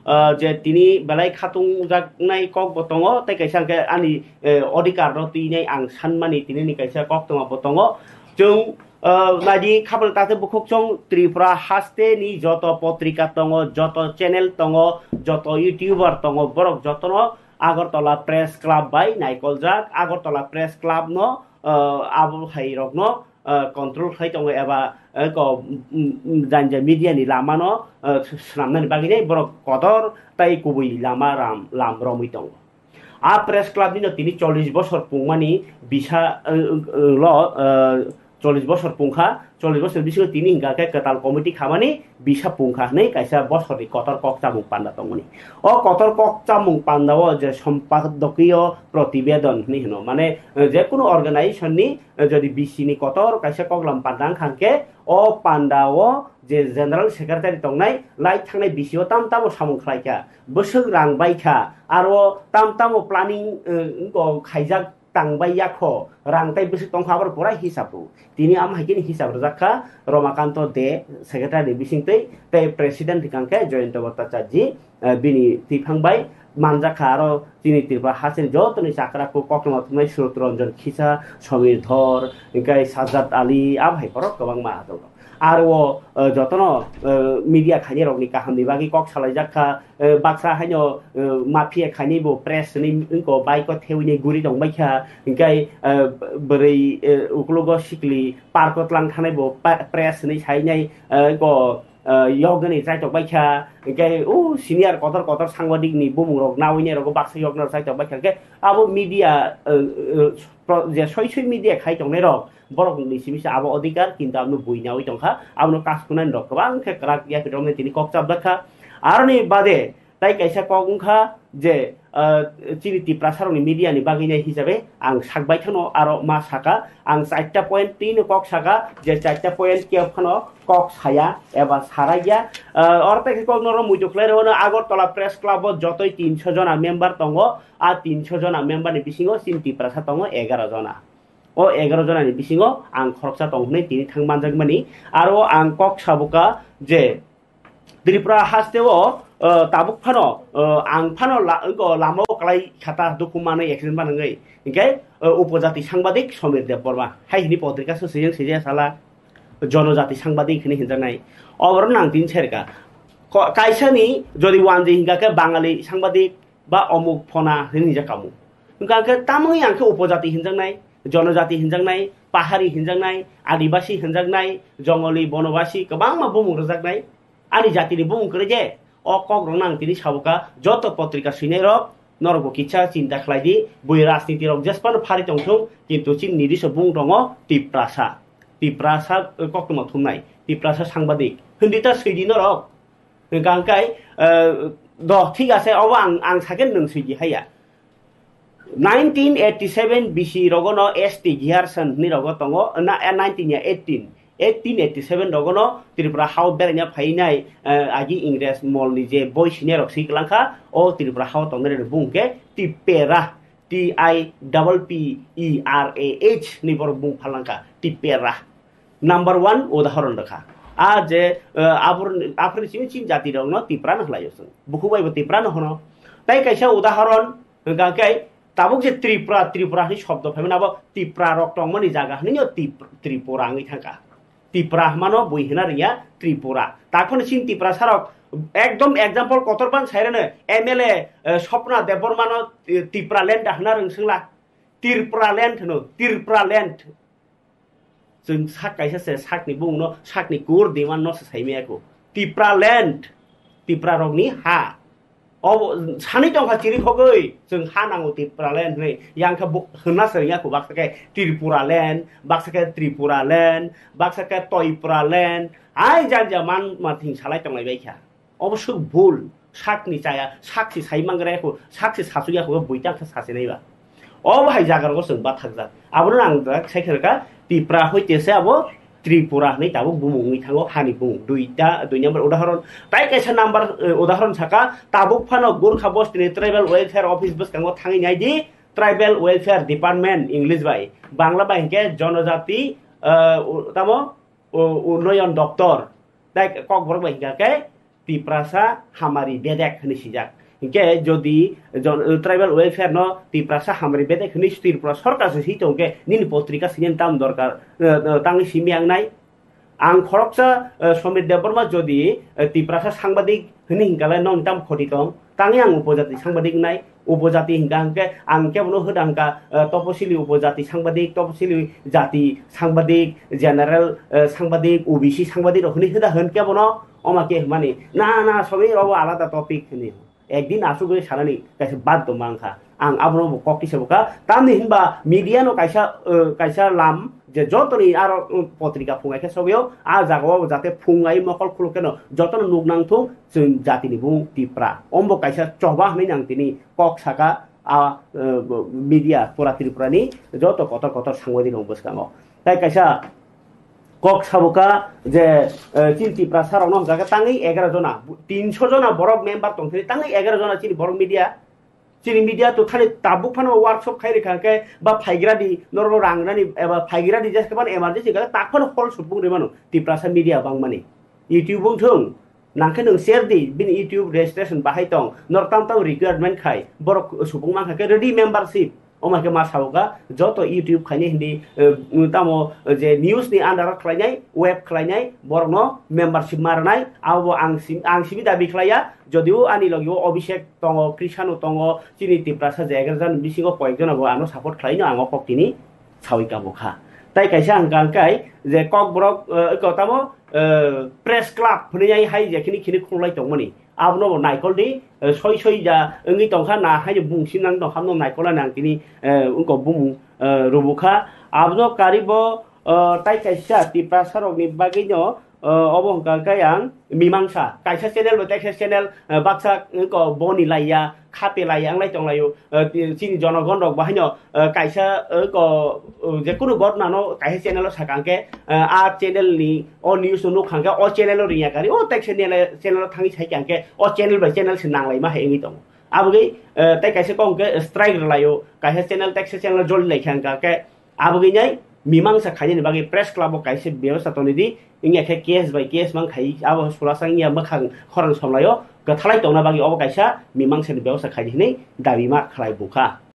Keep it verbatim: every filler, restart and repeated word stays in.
Ah, je tini belai khatungjaknai kok bo tongo, tei kaisa hwnkhe ani, eh, odhikar no twinai ang sanmani tini ni kaisa koktwma bo tongo. Chwng, ah, naidi khapang tate bukhuk chwng Tripura haste ni joto potrika tongo, joto channel tongo, joto YouTuber tongo, borok jotono Agartala Press Club bai naikoljak, Agartala Press Club no, ah, abo hai rok no, ah, control khai tongo eba, eh, ko, mm, mm, janja media ni lama no, ah, swnamnani bagwi nai borok kotor tai kubui lama ram, lam romwi tongo. A Press Club ni no tini chollish bosor pungmani bisa, eh, eh, lo, eh, chollish bosor pungkha, chollish bosor bisingo tini hingka khe kwtal committee khamani bisa pungkha hwnwi kaisa bosorni kotor kok chamung panda tongmani. O kotor kok chamung panda o je sompadokiyo protibedon hwnwi hwno, mane, eh, je kunu organization ni, eh, jodi B C ni kotor kaisa koklam panda wngkha hwnkhe, o panda o je general secretary tongnai, lai thangnai B C o tam tamo samung khlai kha, bwswk rang bai kha, aro tam tamo planning, eh, wngkha khaijak tang bai ya kho, rang tai bwswk tong kha, aboro pura hisab rw. Tini am hai khe ni hisab rwjak kha Romakanto De, secretary ni bising twi, tei president hwnkha khe Jayanta Bhattacharjee, eh, bini twiphang bai manjak kha, aro chini Tripura hasteni joto ni chakra ku koktwma thumnai Surot Ranjan Khisa, Samir Dhar, hwnkhe Sajjad Ali, abo hai borok kwbangma tongo. Aro o, eh, jotono, eh, media khainai rokni kahamni bagwi kok salaijak kha, eh, baksa haino, eh, mafia khainai bo press ni wngko bike o thewini guri tong bai kha, hwnkhe, eh, bwrwi, eh, uklogo sikli park o tlang thanai bo pa-, press ni sainai, eh, ko, eh, yogani chaitok bai kha, hwnkhe o senior kotor kotor sangbadik ni bumung rok nawi nai rok baksa yogna chaitok bai kha, hwnkhe abo media, eh, eh, pro-, je soi soi media khai tongnai rok, borok ni simi se abo odhikar, kintu abono bui nawi tongkha, abono kaskunani rok kwbang khe kwrak yapri romnai tini kok chapjak kha. Aroni bade tai kaisa kok wngkha je, ah, chini Tiprasa rokni media ni bagwi nai hisabe ang sak bai thano aro ma saka, ang charta point twi no kok saka, je charta point kebo phano kok saya eba saraiya. Ah, oro tai khe kok norok muitu khlai rwno Agartala Press Club o jotoi tinso jona member tongo, a tinso jona member ni bisingo chini Tiprasa tongo egaro jona. O egaro jona ni bisingo ang khoroksa tong hwnwi tini thang manjakmani. Aro ang kok sabuka je Tripura haste o, eh, tabuk phano, eh, ang phano la-, wngko lama o kwlai khata dukhu manwi accident manwi. Hinkhe, eh, upojati sangbadik Somir Debbarma hai hini potrika se swijang swijaya sala jonojati sangbadik hini hinjaknai. Oborok nang tini serka. Ko-, kaisa ni jodi wanji hinka khe Bangali sangbadik, ba omuk phona hinwi hinjak kamo. Hwnkha khe tamoni ang khe upojati hinjaknai, jonojati hinjaknai, pahari hinjaknai, adibasi hinjaknai, jongoli, bonobasi kwbangma bumung rwjaknai. Ani jatini bumung kwrwi je, o kok rokno ang tini sabuka, joto potrika swinai rok, norok bo kisa chinta khlai di, bui rajniti rok jesphano phari tongthung, kintu chini nidiso bumung tongo Tiprasa. Tiprasa, eh, koktwma thumnai, Tiprasa sangbadik. Hindi ta swidi norok. Hwnkha hwnkhe, eh, do, thik ase, obo ang, ang sakhe nwng swi di haiya. Nineteen eighty seven B C rogono S T Grierson hwnwi rogo tongo, na, eh, nineteen ya, eighteen. Eighteen eighty seven rogono Tripura hao beraina phainai, eh, agi Ingres molni je boi sinai rok swi kwlangkha, o Tripura hao tongnai rokni bung khe Tipperah, T I double P E R A H ni borok bung phalangkha, Tipperah. Number one udahoron rwkha. A je, eh, abor-, aphurni simi chini jati rokno Tipra no khlaio chwng. Bukhuk bai bo Tipra no hwno. Tai kaisa udahoron hwnkha khe tabuk je Tripura, Tripura hwnwi shobdo phaimani abo Tipra rok tongmani jaga hwnwi no Tip-, Tripura wngwi thangkha. Tipra hwnmano bui hwna rwya Tripura. Takhoni chini Tiprasa rok ekdom example kotor ban sai rwno M L A, eh, Swapna Debbarma no, eh, Tipraland da hwna rwngswngla. Tripuraland hwno, Tripuraland. Chwng sak kaisa se sakni bumungno, sakni kur demand no se saimaya kho. Tipraland, Tipra rokni ha. Obo sani tongkha chiri khogwi, chwng ha nango Tipraland hwnwi. Yang khe bo hwnna se rwya kho, baksa khe Tripuraland, baksa khe Tripuraland, baksa khe Toipuraland. Ai janja man ma thing salai tonglai bai kha. Obo swk bul, sakni chaya, sakni sai mangra kho, sakni sachuk ya kho, bui tang khe sasinai ba. Obo hai jaga rogo chwng bathakjak. Abono ang da sai khe rwkha, Tipra hoite se abo Tripura hwnwi tabuk bumung wngwi thango, hani bumung. Duita, dui number udahoron. Tai kaisa number, eh, udahoron saka, tabuk phano Gorkha bostini Tribal Welfare Office bwskango thangwi nai di, Tribal Welfare Department, English bai. Bangla bai hinkhe Jonojati, eh, u-, tamo, u-, Unnoyon Doptor. Tai Kokborok bai hinkha khe Tiprasa hamari bedek hwnwi sijak. Hinkhe jodi jon-, tribal welfare no Tiprasa hamari bedek hwnwi Tripura sorkar se swi tongkhe nini potrika sini tam dorkar, eh, eh, tangwi simi ang nai. Ang khoroksa, eh, Somir Debbarma jodi, eh, Tiprasa sangbadik hwnwi hinkhalai nong tam khoti tong, tangwi ang upojati sangbadik nai. Upojati hingka hingke ang kebono hoda hingka, eh, toposili upojati sangbadik, toposili jati sangbadik, general, eh, sangbadik, O B C sangbadik rok hwnwi hoda hwn kebono, oma khe hwnmani, na, na, sobi obo alada topic hwnwi. Ekdin asugwi sanani kaisa baddo mankha. Ang abono bo kok kisa bwkha. Tamni hinba media no kaisa, eh, kaisa lam je jotoni aro, eh, potrika phungai khe sogwio, a jagao jate phungai mokol khuluk keno jotono nuk nang thung, chwng jatini bumung Tipra. Ombo kaisa choba hwnwi ang tini kok saka a, eh, media pura Tripura ni joto kotor kotor sangbadik rok bwskango. Tai kaisa kok sabuka je, eh, chini Tiprasa rokno hwnkha khe tangwi egaroh jona, tinso jona borok member tongthani tangwi egaroh jona chini borok media. Chini media to thani tabuk phano workshop khai rikha khe ba phaigradi norok rang rani eba phaigradi jeske ban emergency khe tak phano hol supung rimano Tiprasa media bangmani. YouTube wng thung, nangkhe nwng share di, bini YouTube registration bahai tong, nor tam tam requirement khai, borok supung mankha khe ready membership. Oma khe ma sabuka, joto YouTube khaini hindi, eh, tamo je news ni under o khlainai, web khlainai, borokno membership ma rwnai, abo ang sim-, ang simi dabi khlaiya, jodio ani logio Abhishek tongo, Krishanu tongo, chini Tiprasa je egaroh jon bisingo koyekjono bo ano support khlaino ang o kok tini sawi kabo kha. Tai kaisa hwnkha hwnkhe je kokborok, eh, eko tamo, eh, press club hwnwi ai hai je khini khini khulai tongmani. Abono bo naikol di, eh, soi soi ja wngwi tongkha na hai bung sinang tong hamno naikol ani ang tini, eh, wngkok bumung, eh, rubukha. Abono karibo, eh, tai kaisa Tiprasa rokni bagwino, eh, obo hwnkha khe ang mimangsa. Kaisa channel bai kaisa channel, eh, baksa wngkok boni laiya, khape laiya, wnglai tonglaio. Eh, ti-, chini jonogon rok bahaino, eh, kaisa, eh, ko, eh, jekunu gotnano kaisa channel o sakha hwnkhe, eh, a channel ni o news no nukha hwnkhe o channel o riya kari, o teksa channel, channel o thangwi saikha hwnkhe o channel bai channel se nanglaima hai wngwi tongo. Aboni, eh, tei kaisa kok hwnkhe strike rwlaio, kaisa channel teksa channel joli laikha hwnkha hwnkhe aboni nai mimangsa khainani bagwi press club o kaisa bebostha tongwi di, wngya khe case by case mang khai abo sulasang ya mwkhang khorang somlaio kwthalai tongna bagwi obo kaisa mimangsa ni bebostha khaidi hinwi dabi ma khlai bukha.